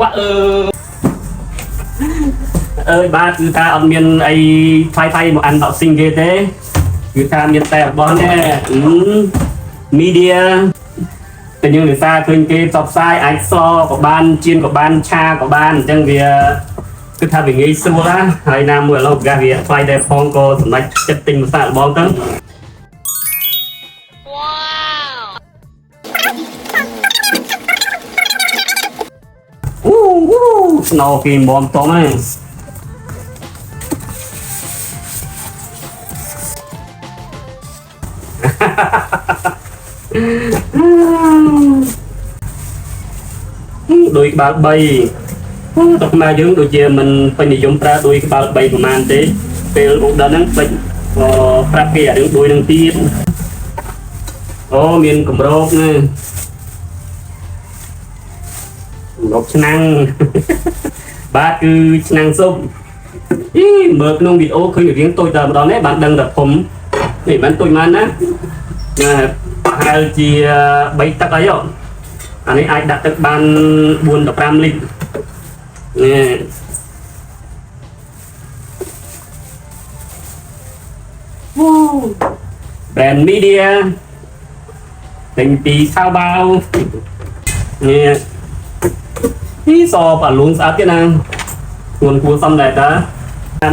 វ៉ាអឺអើយបាទគឺថាអត់មានអីថ្លៃថ្លៃមក unboxing គេទេគឺថាមានតែរបស់នេះ Midea តែយើងនិសាឃើញគេផ្សព្វផ្សាយអាចសក៏បានជៀនក៏បានឆាក៏បានអញ្ចឹងវាគឺថាវាងាយស្រួលណាហើយណាមួយឥឡូវហ្គាសវាថ្លៃដែរផងក៏សម្រេចចិត្តទិញមួយសាកល្បងទៅ អូអូស្នោគេមុំតមហ្នឹង ដូចក្បាល3តខ្មែរយើងដូចជាមិនពេញនិយមប្រើដូចក្បាល3ប្រហែលទេពេលឧដហ្នឹងពេចក៏ប្រាប់គេអារឿងដូចនឹងទៀតអូមានកម្របនេះកម្របឆ្នាំង បាទគឺឆ្នាំងស៊ុបអីមើលក្នុងវីដេអូឃើញរៀងតូចតែម្ដងនេះបានដឹងតែធំនេះមិនតូចប៉ុន្មានណាណាប្រហែលជា3ទឹកអីហ៎អានេះអាចដាក់ទឹកបាន4ដល់5លីត្រនេះវូ brand Midea ទិញពីខាវបាវនេះនេះសបអាលួងស្អាតទៀតណាខ្លួនគួរសមដែរតាអូ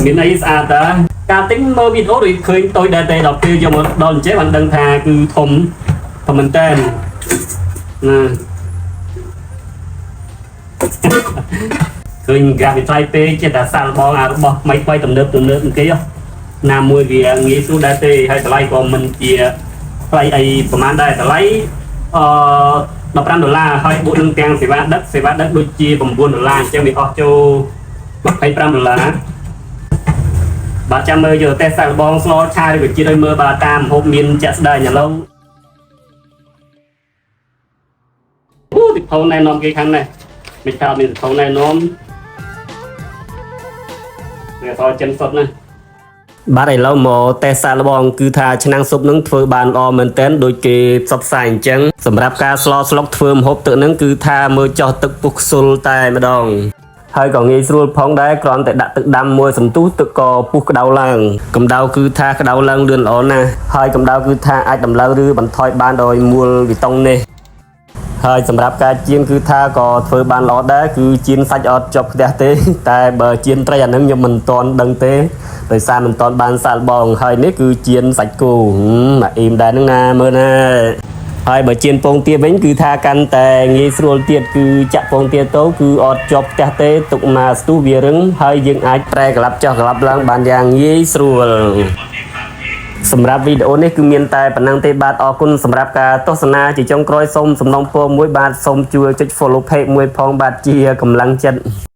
មានអីស្អាតតាការទិញមើលវីដេអូដូចឃើញតូចដែរទេដល់ពេលយកមកដល់អញ្ចេះបានដឹងថាគឺធំធំមែនតើណាឃើញក្រាហ្វិកថ្លៃពេកចេះតែសាកល្បងអារបស់ថ្មីថ្មីទំនើបទំនើបគេណាមួយវាងាយស្រួលដែរទេហើយតម្លៃក៏មិនជាថ្លៃអីប្រហែលដែរតម្លៃអឺ15ដុល្លារហើយបូកនឹងទាំងសេវាដឹកសេវាដឹកដូចជា9ដុល្លារអញ្ចឹងវាអស់ចូល25ដុល្លារបាទចាំមើលយកតេស្តសាកល្បងស្លឆាឬក៏ជាតិឲ្យមើលបាទតាមហូបមានជាក់ស្ដែងឥឡូវអូតិផោណែនាំគេខាងនេះមិនថាមានតិផោណែនាំវាអត់ចិនសុតណាបាទឥឡូវមកតេស្តសាកល្បងគឺថាឆ្នាំងស៊ុបនឹងធ្វើបានល្អមែនទែនដូចគេផ្សព្វផ្សាយអញ្ចឹងសម្រាប់ការស្លស្លុកធ្វើម្ហូបទឹកនឹងគឺថាមើលចោះទឹកពុះខ្សុលតែម្ដងហើយក៏ងាយស្រួលផងដែរគ្រាន់តែដាក់ទឹកដាំមួយសន្ទុះទឹកក៏ពុះក្តៅឡើងកម្ដៅគឺថាក្តៅឡើងលឿនល្អណាស់ហើយកម្ដៅគឺថាអាចដំឡើងឬបន្ថយបានដោយមួលវិតុងនេះហើយសម្រាប់ការចៀនគឺថាក៏ធ្វើបានល្អដែរគឺចៀនសាច់អត់ជាប់ខ្ទះទេតែបើចៀនត្រីអានឹងខ្ញុំមិនទាន់ដឹងទេដោយសារមិនទាន់បានសាកល្បងហើយនេះគឺចៀនសាច់គោមកអ៊ីមដែរហ្នឹងណាមើលណាហើយបើចៀនពងទាវិញគឺថាកាន់តែងាយស្រួលទៀតគឺចាក់ពងទាទៅគឺអត់ជាប់ផ្ទះទេទុកមកស្ទុះវារឹងហើយយើងអាចប្រែក្លាប់ចុះក្លាប់ឡើងបានយ៉ាងងាយស្រួលសម្រាប់វីដេអូនេះគឺមានតែប៉ុណ្្នឹងទេបាទអរគុណសម្រាប់ការទស្សនាជាចុងក្រោយសូមសំណូមពរមួយបាទសូមជួយចុច follow page មួយផងបាទជាកម្លាំងចិត្ត។